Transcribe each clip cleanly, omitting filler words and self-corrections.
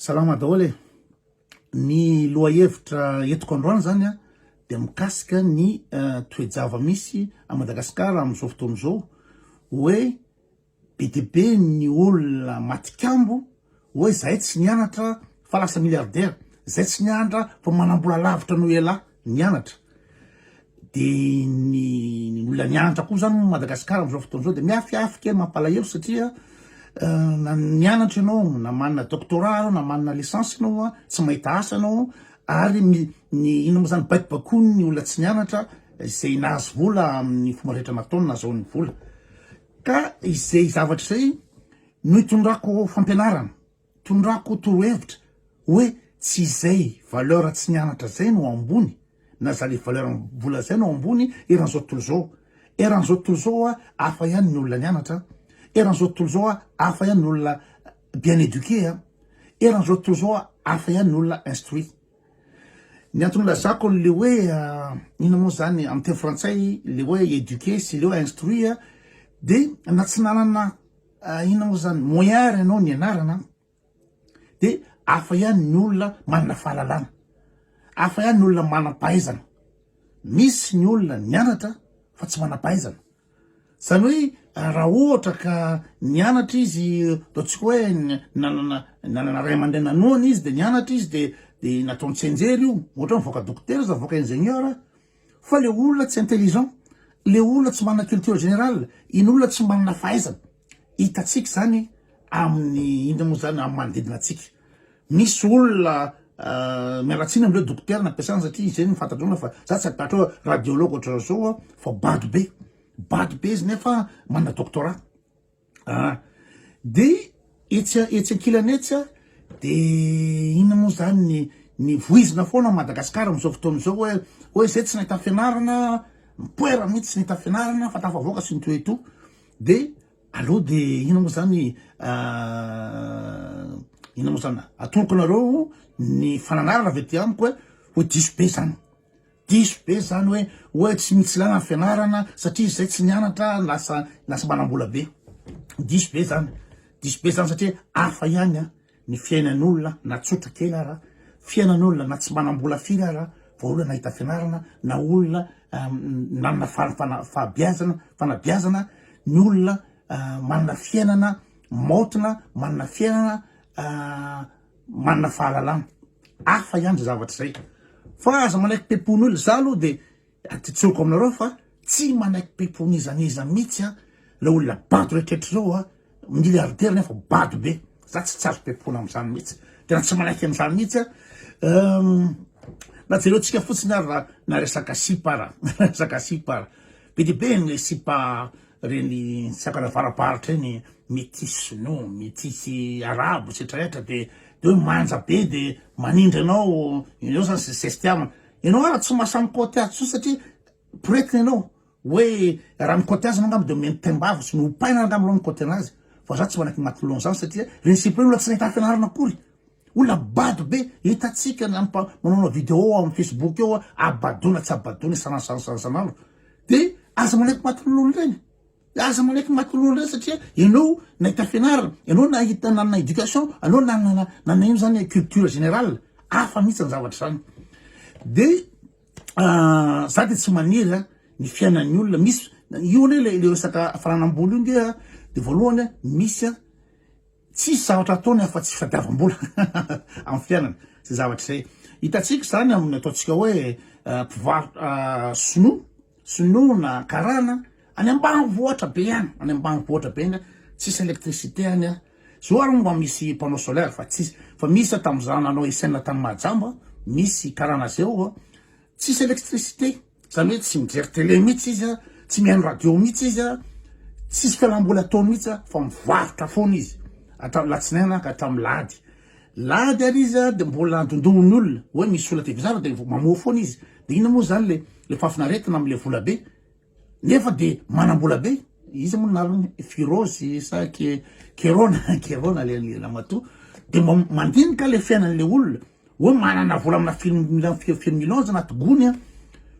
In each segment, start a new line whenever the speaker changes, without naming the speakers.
Salama daholo e! Ny lohahevitra entiko androany zany a dia mikasika ny toe-java-misy à Madagasikara amin'izao fotoana izao hoe be dia be ny olona matikambo hoe zahay tsy nianatra fa lasa milliardaire, zay tsy nianatra fa manam-bola lavitra noho ialahy nianatra. De ny olona nianatra koa zany Madagasikara am'zao fotoana zao de miafiafy kely mampalahelo satria na nianatra ianao na manana doctorat anao na manana licence ianao a tsy mahita asa ianao ary ny ny inona moa zany baikobaikoiny ny olona tsy nianatra izay nahazo vola amin'ny fomba rehetra nataony nahazahoany vola ka izay zavatra izay no itondrako fampianarana Tondrako torohevitra hoe tsy izay valeur tsy nianatra zay no ambony na za le valeur vola zay no ambony eran'izao tontolo izao. Eran'izao tontolo izao a hafa ihany ny olona nianatra, eran'izao tontolo izao a hafa ihany ny olona bien eduqué a, eran'izao tontolo izao a hafa ihany ny olona instruit. Ny antony ilazako an'le hoe inona moa zany amin'ny teny frantsay le hoe eduqué sy le hoe instruit a de na tsy nanana Inona moa zany moyen ary ianao nianarana de hafa ihany ny olona manana fahalalana, hafa ihany ny olona manam-pahaizana, misy ny olona nianatra fa tsy manam-pahaizana, zany hoe raha ohatra ka nianatra izy ataontsika hoe nanana nanana ray aman-dreny nanohana izy de nianatra izy de de nataony tsianjery io, ohatra hoe mivoaka dokotera izy mivoaka ingénieur, Fa le olona tsy intelligent, le olona tsy manana culture générale, iny olona tsy manana fahaizana, hitantsika izany amin'ny inona moa izany amin'ny manodidina antsika. Misy olona miala tsiny amin'ireo dokotera nampiasana satria izay no fantatr'olona fa za tsy ampihatra hoe radiologue ohatran'izao aho fa bado be, bado be izy nefa manana doctorat. Ah, de etsy etsy ankilany etsy a, de inona moa zany ny ny voizina foana Madagasikara am'zao fotoana izao hoe hoe zay tsy nahita fianarana, mipoera mihitsy tsy nahita fianarana fa tafavoaka sy ny tout et tout, de aleo de inona moa zany inona moa zany atoroko anareo ny fananarana avy aty amiko hoe hoe diso be zany. Diso be zany hoe hoe tsy misy ilana ny fianarana satria izay tsy nianatra lasa lasa manambola be. Diso be zany. Diso be zany satria hafa ihany an ny fiainan'olona na tsotra kely ara, fiainan'olona na tsy manambola firy ara vao olona nahita fianarana na olona nanana fahabiazana fanabeazana ny olona manana fiainana maotina manana fiainana manana fahalalana. Hafa ihany zay zavatra zay. Fa aza manaiky pepon'olona. Za aloha de tsoriko aminareo fa tsy manaiky pepon'iza n'iza mihitsy an, le olona bado rehetrarehetra zao an, milliardaire nefa bado be. Za tsy tsy azo pepona am'zany mihitsy. Tena tsy manaiky an'zany mihitsy aho. Na jereontsika fotsiny ary raha na resaka sipa ara, resaka sipa ara. Be dia be ny sipa reny sakana avarabaratra iny metisy sinoa, metisy arabo etsetraetra de de hoe manja be de manindry anao eo zany sy zestiavana. Ianao ara tsy mahasahy mikaoty azy tsony satria poretina ianao hoe raha mikaoty azy anao angamba de omeny taimbava sy nohopaina angamba anao mikaoty anazy fa za tsy manaiky maty lohan'izany satria reny sipa reny olona tsy nahita fianarana akory. Olona bado be, hitantsika na manaonao video ao amin'ny Facebook eo abadoana tsy abadoana isan'andro isan'andro isan'andro de aza manaiky maty lolona ireny, aza manaiky maty lolona ireny satria ianao nahita fianarana, ianao nahita nanana éducation, anao nanana nanana ino zany culture générale, hafa mihitsy ny zavatra zany. De za de tsy maniry a ny fiainan'ny olona misy io anie le resaka fananam-bola io nge a de voalohany a misy a Tsisy zavatra ataony afa tsy fitadiavam-bola amin'ny fiainana, zay zavatra izay. Hitantsika izany amin'ny ataontsika hoe mpivarotra sinoa, sinoa na karana, any ambanivohitra be any, any ambanivohitra be any, tsisy électricité any an. Zao ary moa mba misy panneau solaire fa tsisy, fa misy aho tamin'izaho nanao SN tany Mahajamba, misy karana zay ao an, tsisy électricité. Zany hoe tsy mijery télé mihitsy izy a, tsy mihaino radio mihitsy izy a, tsisy fialamboly ataony mihitsy a, fa mivarotra foana izy hatramin'ny latsinaina ka hatramin'ny lahady. Lahady ary izy a de mbola andondohon'ny olona hoe misy olona te hizara de mamoha foana izy. De inona moa zany le le fahafinaretana am'le vola be nefa de manam-bola be. Iza moa ny anarany? Firozy sa ke Kerona Kerona le le ramatoa. De mandinika le fiainan'le olona. Hoe manana vola amina firy millions firy firy millions izy anaty gony an,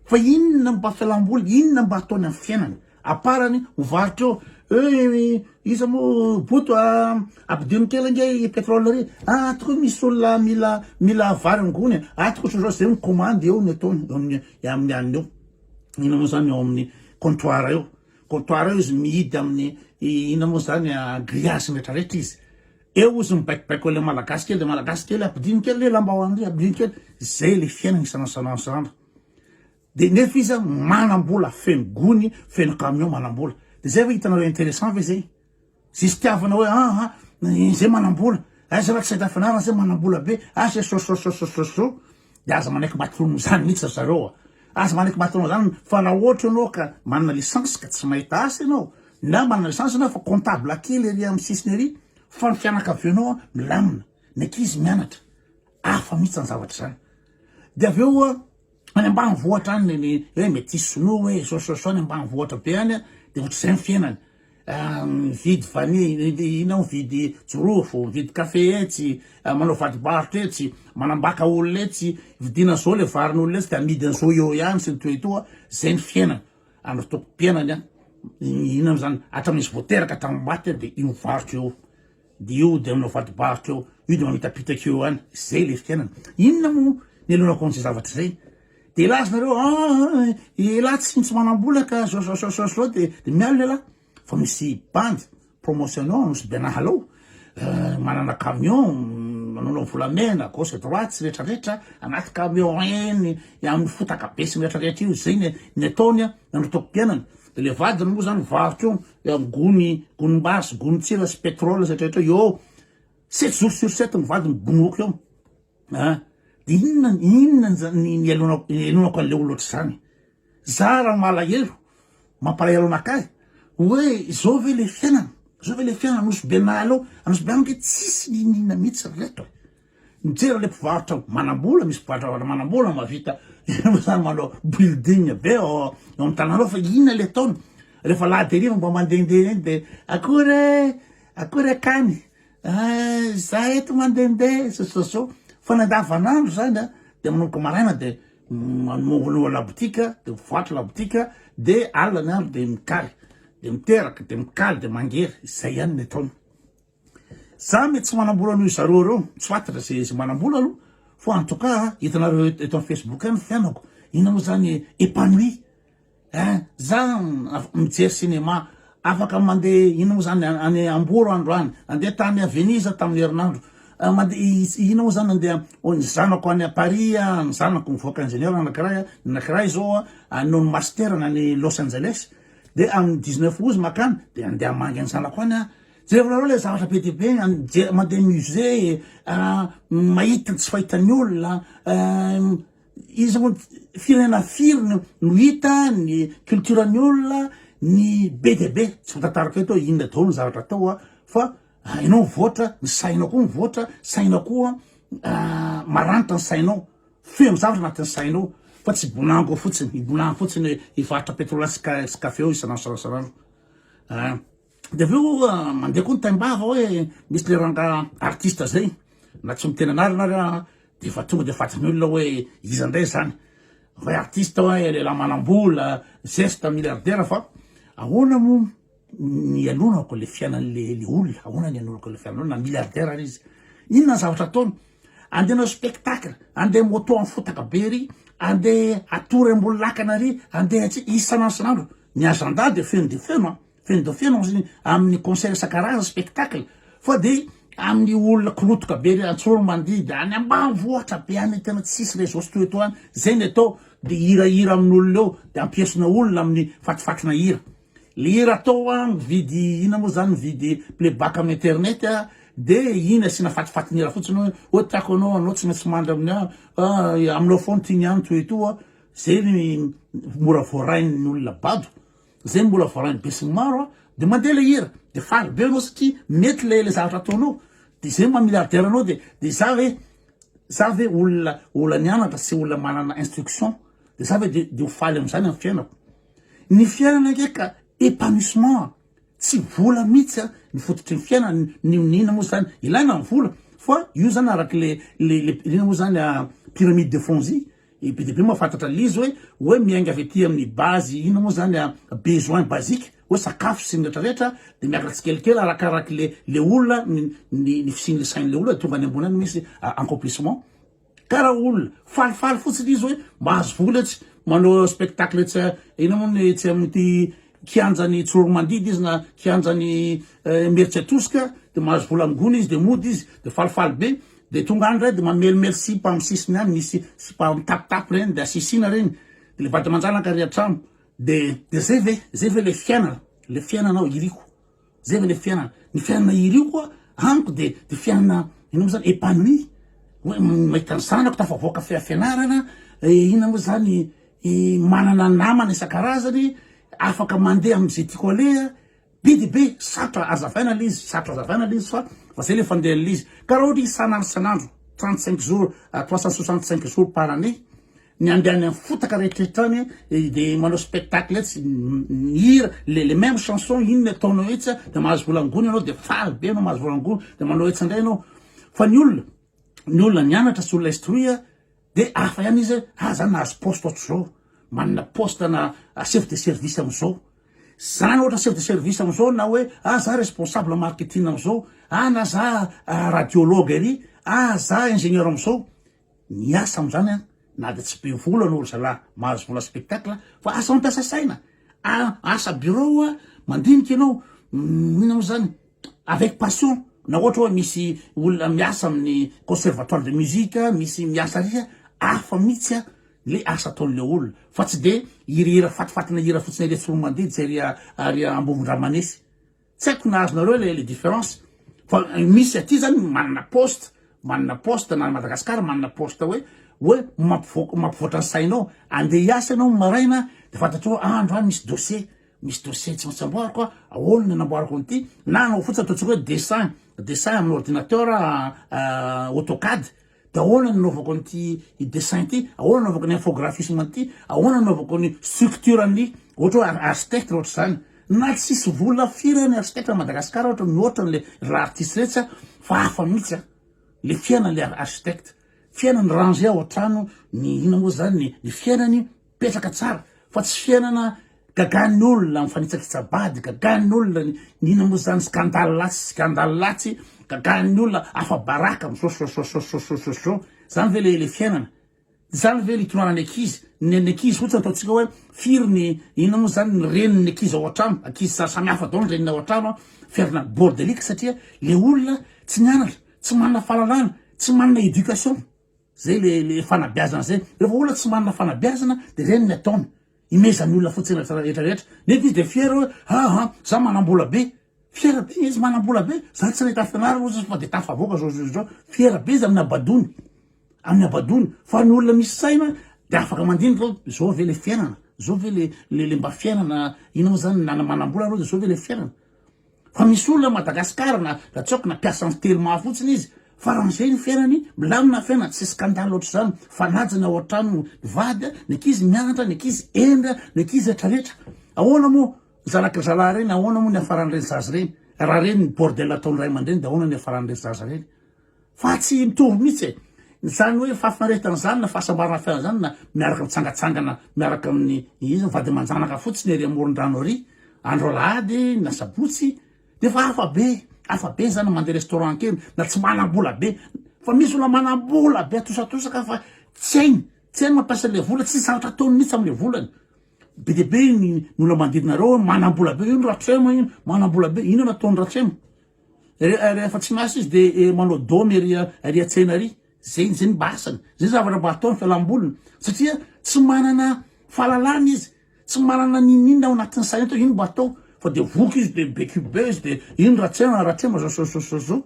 fa inona mba fialamboly, inona mba ataony amin'ny fiainany, à part ny mivarotra eo, Hoe iza moa Boto a, ampidino kely ange i pétrole ry, ah ato koa misy olona mila mila vary amin'ny gony e, ato koa ohatr'izao, zay mikomandy eo ny ataony eo amin'ny amin'ny anona eo, inona moa zany eo amin'ny comptoir eo, comptoir eo izy mihidy amin'ny inona moa zany grillage retraretra izy, eo izy mibaikobaiko an'ilay malagasy kely, le malagasy kely ampidino kely le lambahoany ry, ampidino kely, zay le fiainana isan'andro isan'andro isan'andro. De nefa izy manam-bola feno gony feno camion manam-bola de zay ve hitanareo interessant ve zay? Zay fitiavana hoe aha zay manam-bola aiza raha tsy ahita fianarana zay manam-bola be aiza sosososososo de aza manaiky maty ronono zany mihitsy ry zareo a! Aza manaiky maty ronono zany fa raha ohatra ianao ka manana licence ka tsy mahita asa ianao na manana licence ianao fa comptable kely ery amin'ny sisiny ery fa ny fianakavianao milamina ny ankizy mianatra hafa mihitsy zany zavatra zany de avy eo a Any ambanivohitra any ny hoe metisy sinoa hoe zao zao zao any ambanivohitra be any de ohatr'izay ny fiainany. Mividy vanille, inona moa mividy jirofo, mividy kafe etsy, manao vadi-barotra etsy, manambaka olona etsy, vidiana zao le varin'olona etsy de amidiny zao eo ihany sy ny toa toa, zay ny fiainana. Androtokom-piainany an, inona moa zany, hatramin'izy vao teraka hatramin'ny maty de io varotra io. De io de manao vadi-barotra eo, io de mamitapitaka eo ihany, zay le fiainana. Inona moa ny alonako an'izay zavatra izay? De laza nareo, ah, elah tsy tsy manam-bola ka zao zao zao zao zao de de mialona elah. Fa misy bandy promotion-nao Nosy Benahala ao, manana camion, manaonao volamena, gauche droite sy retraretra, anaty camion eny, amin'ny fotaka be sy ny retraretra io, zay ny ny ataony an, ny androtokom-piainany. De le vadiny moa zany mivarotra eo, Eo amin'ny gony, gonim-bary sy gonin-tsira sy pétrole sy retraretra eo, sept jours sur sept ny vadiny bonoky eo. Ah, de inona, inona ny ny ialonako, ialonako an'le olona ohatr'izany? Za raha malahelo, mampalahelo anakahy, hoe izao ve le fiainana, izao ve le fiainana Nosy Benala ao, Nosy Benala ange tsisy n'inon'inona mihitsy ry reto e. Mijery le mpivarotra manambola, misy mpivarotra manambola mahavita zany manao building be ao amin'ny tanàna ao fa inona le ataony? Rehefa alahady hariva mba mandehandeha eny de akory e, akory akany, ah, za eto mandehandeha sososo. Fa ny andavanandro zany a de manomboka maraina de manomboka labotika de mivarotra labotika de alina ny andro de mikaly, de miteraka, de mikaly, de mangery, zay ihany ny ataony. Za mety tsy manambola noho zareo reo, tsy fantatra ze ze manambola aloha fa en tout cas hitanareo eto am facebook any fiainako, inona moa zany epanoui ein, za mijery cinéma, afaka mande inona moa zany any Hambourg androany, nandeha tany Venise aho tamin'ny herinandro, mande inona moa zany nandeha ny zanako any Paris, ny zanako mivoaka ingénieur anakiray, ny anakiray zao hanao ny master any Los Angeles, de amin'ny 19 aout izy makany de andeha hamangy ny zanako any aho. Jerevinareo le zavatra be dia be, mijery mandeha musée, mahita ny tsy fahitan'ny olona, iza moa firenena firy no no hita, ny culture ny olona, ny be dia be, tsy voatantarako eto hoe inona daholo ny zavatra atao a, fa ianao mivoatra, ny sainao koa mivoatra, sainao koa maranitra ny sainao, feno zavatra anatin'ny sainao fa tsy bonango fotsiny, hibonango fotsiny hivarotra pétrole sy kafe eo isan'andro isan'andro. De avy eo mandeha koa ny taimbava hoe misy le ranga artiste zay na tsy miteny anarana ary aho de efa tonga de fantatry ny olona hoe iza ndray zany hoe artiste hoe lehilahy manambola zesta milliardaire fa ahoana moa ny ialonako le fiainan'le le olona ahoana ny ialonako le fiainan'olona na milliardaire ary izy inona ny zavatra ataony andeha hanao spectacle andeha moto amin'ny fotaka be ry andeha hatory ambony lakana ry andeha tsy isan'andro isan'andro ny agenda de feno de feno an Feno dia feno amin'ny concert isan-karazany, spectacle, fa dia amin'ny olona kolotoka be ry Antsoromandidy, any ambanivohitra be any tena tsisy réseau sy toetoa any, zay ny atao, dia hirahira amin'olona eo, dia ampiesona olona amin'ny fatifatina hira. Le hira atao an, mividy inona moa zany, mividy playback amin'ny internet an, dia iny asiana fatifatin'hira fotsiny hoe, hoe tiako anao, anao tsy maintsy mandry amin'ny ahy, aminao foana ty ny any toetoa, zay ny mora voarain'ny olona bado. Zay mbola voarain'ny besinimaro a, de mandeha le hira, de faly be anao satria mety le le zavatra ataonao, de zay maha milliardaire anao de de za ve za ve olona olona nianatra sy olona manana instruction de za ve de de ho faly am'zany am fiainako? Ny fiainana ange ka épanouissement a, tsy vola mihitsy a ny fototry ny fiainana, ny ny inona moa zany, ilaina ny vola fa io zany araky le le le inona moa zany pyramide de Fonzi. be dia be mahafantatra an'ilay izy hoe hoe miainga avy aty amin'ny base inona moa zany besoin basique hoe sakafo sy ny rehetra rehetra de miakatra tsikelikely arakarak'le le olona ny ny ny fisian'le sain'le olona de tonga any ambony any misy accomplissement. Ka raha olona falifaly fotsiny izy hoe mahazo vola etsy, manao spectacle etsy inona moa ny etsy amin'ity kianjan'i Tsiroanomandidy izy na kianjan'i Imerintsiatosika de mahazo vola amin'ny gony izy de mody izy de falifaly be de tonga any indray de mamelimely sipa amin'ny sisiny any misy sipa mitapitapy reny de asisina reny de le vady aman-janaka ary an-trano de de zay ve zay ve le fiainana le fiainana iriko. Zay ve le fiainana? Ny fiainana iriko a amiko de de fiainana inona moa zany épanoui hoe mahita ny zanako tafavoaka fianarana inona moa zany manana namana isan-karazany afaka mandeha am'zay tiako aleha be de be sarotra azavaina le izy sarotra azavaina le izy fa fa zay le fandehan'le izy ka raha ohatra isan'andro isan'andro 35 jours 365 jours par année Ny andeha any amin'ny fotaka rehetrarehetra any de manao spectacle etsy mihira le le même chanson iny ny ataonao etsy de mahazo vola angony ianao de faly be ianao mahazo vola angony de manao etsy indray ianao fa ny olona ny olona nianatra sy olona instruit de hafa ihany izy hoe ah za nahazo poste ohatr'izao manana poste na chef de service am'izao zany ohatra chef de service am'izao na hoe ah za responsable marketing am'izao ah na za radiologue ery ah za ingénieur am'izao Ny asa amin'izany an, na dia tsy be vola anao ry zalahy mahazo vola spectacle fa asa mampiasa saina, asa bureau a, mandinika ianao, inona moa zany, avec passion, na ohatra hoe misy olona miasa amin'ny conservatoire de musique, misy miasa ary a, hafa mihitsy a le asa ataon'le olona, fa tsy de hirahira fatifatina hira fotsiny ery Tsiroamandidy sy ery ary Ambovondramanesy. Tsy haiko na azonareo le le différence fa misy aty zany manana poste manana poste na Madagascar manana poste hoe hoe mampivoaka mampivoatra ny sainao andeha hiasa ianao maraina de fantatrao hoe ah androany misy dossier misy dossier tsy maintsy amboariko a ahoana ny anamboarako an'ity na anao fotsiny ataontsika hoe dessin dessin amin'ny ordinateur AutoCAD De ahoana ny anaovako an'ity dessin ity, ahoana anaovako ny infographisme an'ity, ahoana anaovako ny structure an'ny ohatra hoe architecte ohatra izany. Na tsisy vola firy ny architecte à Madagascar ohatra mihoatra an'le raha artiste retsy a, fa hafa mihitsy a, le fiainan'le architecte. Fiainany rangé ao an-trano, ny inona moa zany, ny fiainany Mipetraka tsara fa tsy fiainana gagan'ny olona mifanitsakitsa-bady, gagan'ny olona ny inona moa zany scandale atsy scandale atsy, gagan'ny olona afa-baraka misosososososososo, zany ve le le fiainana? Zany ve le itondrana ny ankizy? Ny ny ankizy fotsiny ataontsika hoe firy ny inona moa zany ny renin'ny ankizy ao an-trano, ankizy samy hafa daholo ny reniny ao an-trano an, fiainana bordelique satria le olona tsy nianatra, tsy manana fahalalana, tsy manana éducation. Zay le le fanabeazana zay. Rehefa olona tsy manana fanabeazana de reny ny ataony. Imezany olona fotsiny rehetra rehetra rehetra. Nefa izy de fier hoe aa za manambola be. Fier be izy manambola be. Za tsy nahita fianarana ozy izy fa de tafavoaka zao zao zao. Fier be izy amin'ny habadoany. Amin'ny habadoany. Fa ny olona misy saina de afaka mandinika hoe zao ve le fiainana? Zao ve le le le mba fiainana inona moa zany na manambola aloha de zao ve le fiainana? Fa misy olona Madagascar na na tsy haiko na mpiasan'ny telma fotsiny izy fa raha zay ny fiainany milamina ny fiainany tsy scandale ohatr'izany fanajana ao an-trano ny vady ny ankizy mianatra ny ankizy hendry ny ankizy rehetra rehetra ahoana moa zanaky zalahy ireny ahoana moa ny hafaran'ireny zaza ireny raha ireny ny bordel ataon'ny ray aman-dreny de ahoana ny hafaran'ireny zaza ireny Fa tsy mitovy mihitsy e! Izany hoe fahafinaretana izany na fahasambarana fiainana izany na miaraka mitsangatsangana miaraka amin'ny iza vady aman-janaka fotsiny ery amoron-drano ery andro alahady na sabotsy dia efa hafa be, hafa be izany mandeha restaurant kely na tsy manam-bola be fa misy olona manam-bola be atosatosaka fa tsy hainy, tsy hainy mampiasa ilay vola, tsisy zavatra ataony mihitsy amin'ilay volany. Be dia be ny olona manodidina anareo hoe manam-bola be, ino Ratrema ino, manam-bola be, inona nataon'i Ratrema? Rehefa tsy miasa izy de manao domy ery ery an-tsena ery. Zay zay ny mba asany. Zay zavatra mba ataony fialamboliny. Satria tsy manana fahalalana izy, tsy manana n'inon'inona ao anatin'ny sainy hoe ino mba atao. Fa de voky izy de be cube izy de ino Ratsema Ratsema zao zao zao zao.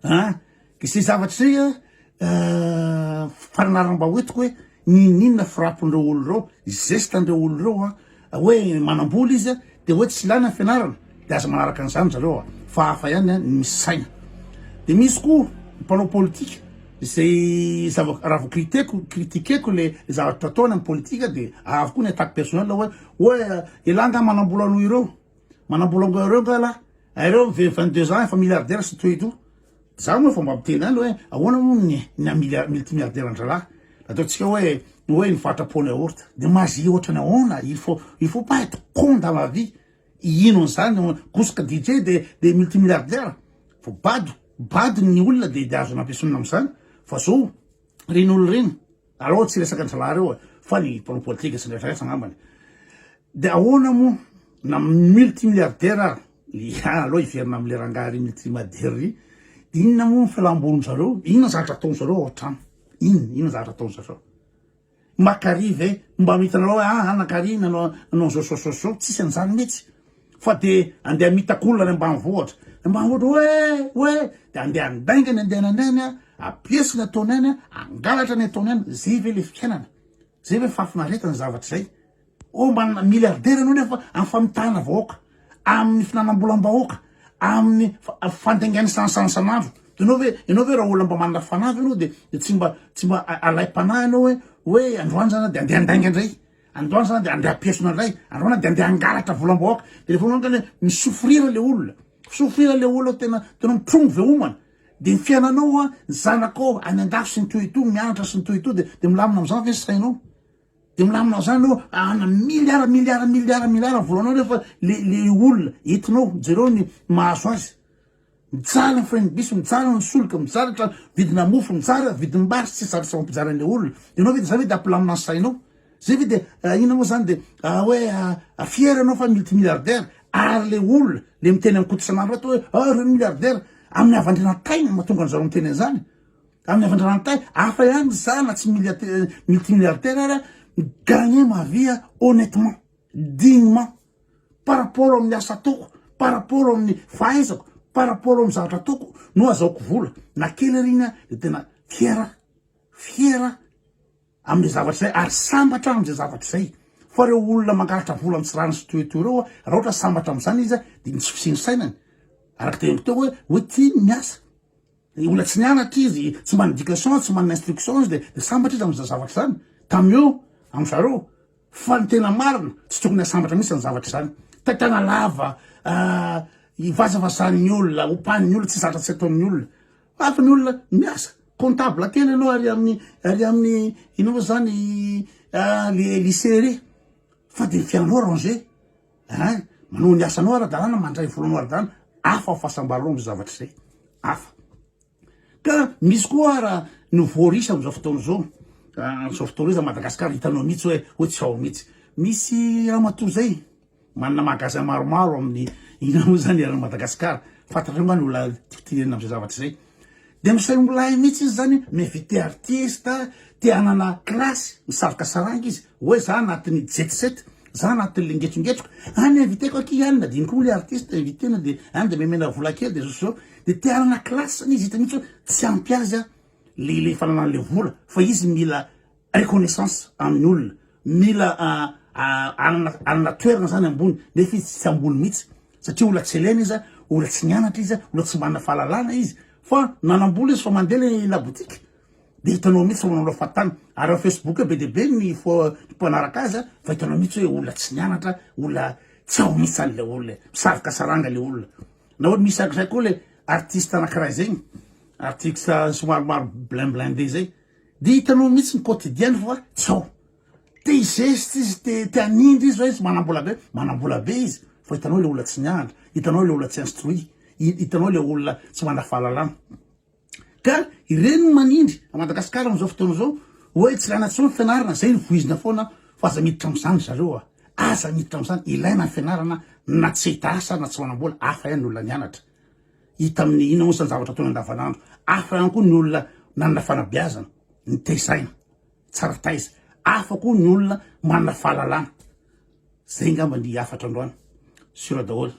An! Izay zavatra izay an, fananarana mba hoentiko hoe n'inon'inona frappe-n'ireo olona ireo, geste-n'ireo olona ireo an, hoe manam-bola izy an, dia hoe tsy ilaina ny fianarana, dia aza manaraka an'izany zareo an, fa hafa ihany an ny misy saina. Dia misy koa mpanao politika izay zava- raha vao critiqueko critiqueko le zavatra ataony amin'ny politika dia avy koa ny attaque personnelle hoe hoe elah angaha manam-bola noho ireo. Manambola angaha ireo nga lah? Ireo 22 ans efa milliardaire sy tout et tout. Za moa efa mba miteny ihany hoe ahoana moa ny ny multimilliardaire an-dralahy. Ataontsika hoe hoe nivarotra pot yaourt de magie ohatrany ahoana? Il faut il faut pas être con dans la vie hino an'izany kosoka DJ de de multimilliardaire vao bado bado ny olona de de azo nampiesonina am'zany fa zao reny olona reny aleo tsy resaka an-dralahy reo e fa ny mpanao politika sy ny rehetra rehetra angambany de ahoana moa na multimilliardaire ary ya aleo hiverina am'le rangahy ry multimilliardaire ry de inona moa ny fialambolin'zareo inona zavatra ataon'zareo ao an-trano Inona inona zavatra ataony zareo? Maka ry ve? Mba hitanareo hoe ah naka ry nanao nanao zao zao zao zao, tsisy an'izany mihitsy. Fa de andeha hamitaka olona any ambanivohitra. Ambanivohitra hoe hoe de andeha handainga ny andehanany any, ampiesy ny ataony any, hangalatra ny ataony any. Zay ve le fiainana? Zay ve fahafinaretana zavatra zay? Oh mba milliardaire ianao nefa amin'ny famitahana vahoaka, amin'ny fihinanam-bolam-bahoaka, amin'ny fandaingana isan'andro. Ianao ve, ianao ve raha olona mba manana fanahy ve ianao dia tsy mba tsy mba alaim-panahy ianao hoe hoe androany zany dia andeha handainga indray, androany zany dia andeha hampiesona indray, androany dia andeha hangalatra volam-bahoaka. Dia rehefa manomboka ny mi-souffrir le olona, souffrir le olona tena tena mitrongy ve homana. Dia ny fiainanao an, ny zanakao any an-dafy sy ny toy itony, mianatra sy ny toy itony dia dia milamina amin'izany ve ny sainao? De milamina zany aloha ana milliard milliard milliard milliard volanao nefa le le olona entinao jereo ny mahazo azy mijaly ny frais bus mijaly ny solika mijaly tra vidina mofo mijaly vidim-bary tsy zatra tsy mampijaly an'le olona de anao ve de zay ve de ampilamina ny sainao zay ve de inona moa zany de hoe fier anao fa multimilliardaire ary le olona le miteny amin'ny koto isan'andro ato hoe ah reo milliardaire amin'ny havandriana taina mahatonga an'zareo miteny an'zany Amin'ny havandranantay, hafa ihany za na tsy multimilliardaire ary mi-gagner ma vie honnêtement, dignement, par rapport amin'ny asa ataoko, par rapport amin'ny fahaizako, par rapport amin'ny zavatra ataoko no azahoako vola, na kely ary iny de tena fier aho, fier aho amin'izay zavatra izay ary sambatra aho amin'izay zavatra izay, fa ireo olona mangalatra vola amin'ny tsy rariny sy toetoe ireo raha ohatra sambatra amin'izany izy de misy fisian'ny sainany, araka teneniko teo hoe hoe tia ny miasa. Ny olona tsy nianatra izy, tsy manana éducation, tsy manana instruction izy dia sambatra izy amin'izany zavatra izany. Tant mieux amin-dry zareo. Fa ny tena marina, tsy tokony hahasambatra mihitsy izany zavatra izany. Taitana lava, ivazavazan'ny olona, ompan'ny olona, tsy zatra tsy ataon'ny olona. Hafa ny olona miasa, comptable kely ianao ary amin'ny ary amin'ny inona moa izany le lycée re, fa dia ny fiainanao arrangé. Ein, manao ny asanao ara-dalàna, mandray volanao ara-dalàna, hafa ny fahasambaranao amin'izay zavatra izay, hafa. Ka misy koa ara nouveau riche amin'izao fotoana izao, amin'izao fotoana izao Madagasikara hitanao mihitsy hoe hoe tsy ao mihitsy. Misy ramatoa izay manana magasin maromaro amin'ny inona moa izany eran'i Madagasikara, fantatrareo nga ny olona tiako tenenina amin'izay zavatra izay. Dia misaim-bolay mihitsy izy zany, mi-inviter artiste, te hanana classe, misarika saranga izy, hoe za anatin'ny jet set, za anatin'le ngetrongetroka, any inviter-ko akia any, nadino koa le artiste inviter-na de any de memena vola kely de zao sy zao, de te hanana classe zany izy, hita mihitsy hoe tsy ampy azy an le le fananany le vola, fa izy mila reconnaissance amin'ny olona, mila hanana hanana toerana zany ambony, nefa izy tsy ambony mihitsy, satria olona tsy elena izy, olona tsy nianatra izy, olona tsy manana fahalalana izy, fa nanam-bola izy fa mandeha le la boutique, de hitanao mihitsy fa manao fahatany, ary ao Facebook eo be dia be ny fo mpanaraka azy fa hitanao mihitsy hoe olona tsy nianatra, olona tsy ao mihitsy zany le olona e, misarika saranga le olona, na ohatra misy arak'izay koa le artiste anakiray zegny, artiste somary maro blin blindé zay, Dia hitanao mihitsy ny quotidien-ny fa tsy ao. Te hi-zeste izy, te te hanindry izy hoe izy manam-bola be, manam-bola be izy fa hitanao ilay olona tsy nianatra, hitanao ilay olona tsy instruit, hitanao ilay olona tsy manana fahalalana. Ka ireny no manindry à Madagasikara amin'izao fotoana izao hoe tsy ilaina intsony ny fianarana, izay no voizina foana fa aza miditra amin'izany ry zareo a! Aza miditra amin'izany, ilaina ny fianarana na tsy hahita asa na tsy manam-bola, hafa ihany ny olona nianatra. Hita amin'ny inona moa izany zavatra ataony andavanandro. Hafa ihany koa ny olona nanana fanabeazana, nitezaina, tsara taiza. Hafa koa ny olona manana fahalalana. Zay angamba ny hafatra androany. Sur daholo.